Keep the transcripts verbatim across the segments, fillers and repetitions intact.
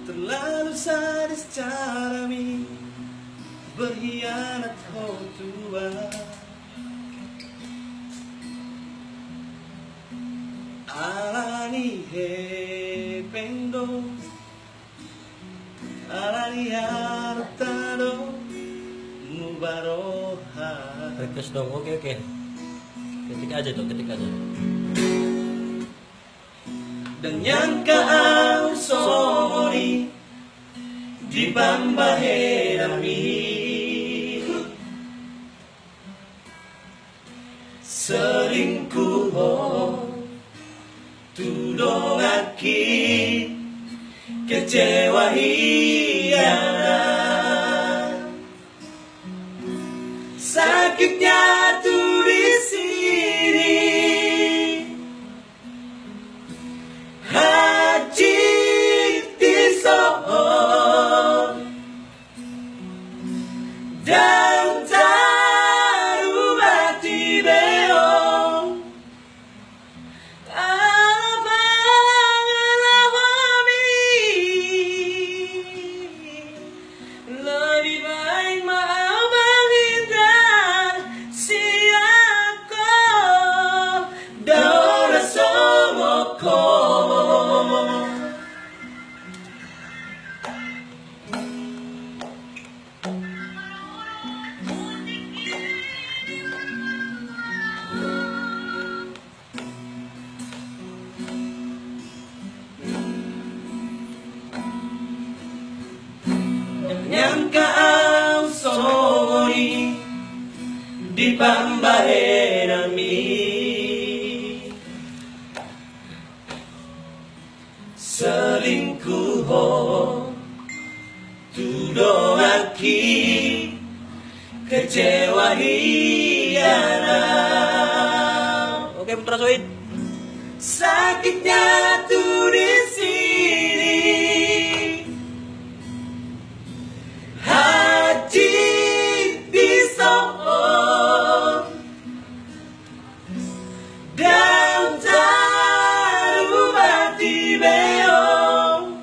Terlalu sadis caramu berkhianat ho tulang. Alani hepeng do, alani harta do, mubaroha. Request dong, oke, oke. Ketik aja tuh, ketik aja. Dang nyangka au songon i di pambahenanmi. Selingkuh ho tu donganki, kecewa hianat. Sakitnya tu di sini, hansit dison, dang tarubati be on. Ala pangalahomi, lebih baik ma au menghindar sian ho, dang na songon ho. Nyangka au songon i di pambahenanmi. Selingkuh ho tu donganki, kecewa hianat. Oke, Putra Soid. Sakitnya tu di sini, hansit dison, dang tarubati be on.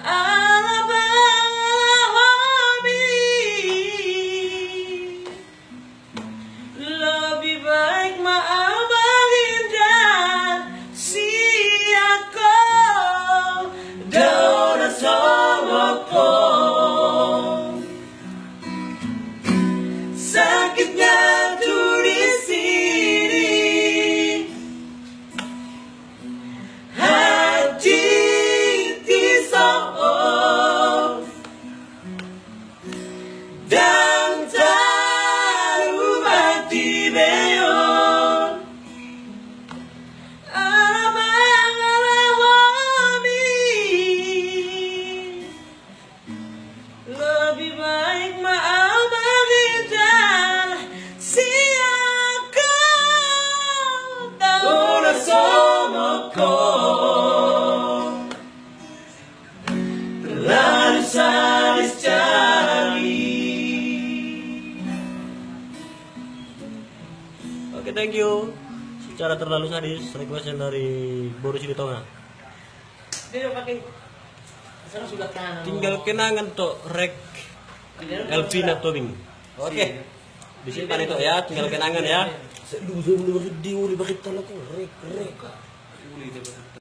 Ala pangalahomi, lebih baik ma au menghindar sian ho, dang na songon ho. Sakitnya tu di sini, hansit dison, dang tarubati be on. Ala pangalahomi, lebih baik ma au menghindar sian ho, dang na songon ho. Terlalu sadis caramu. Oke, thank you. Secara terlalu sadis, request dari Boru Silitonga. Tinggal Kenangan, Tok, rek Elvina Tobing. Oke. Disimpan itu ya, Tinggal Kenangan ya. Lu, lu, lu, di uli pakai tanah tuh, rek, rek.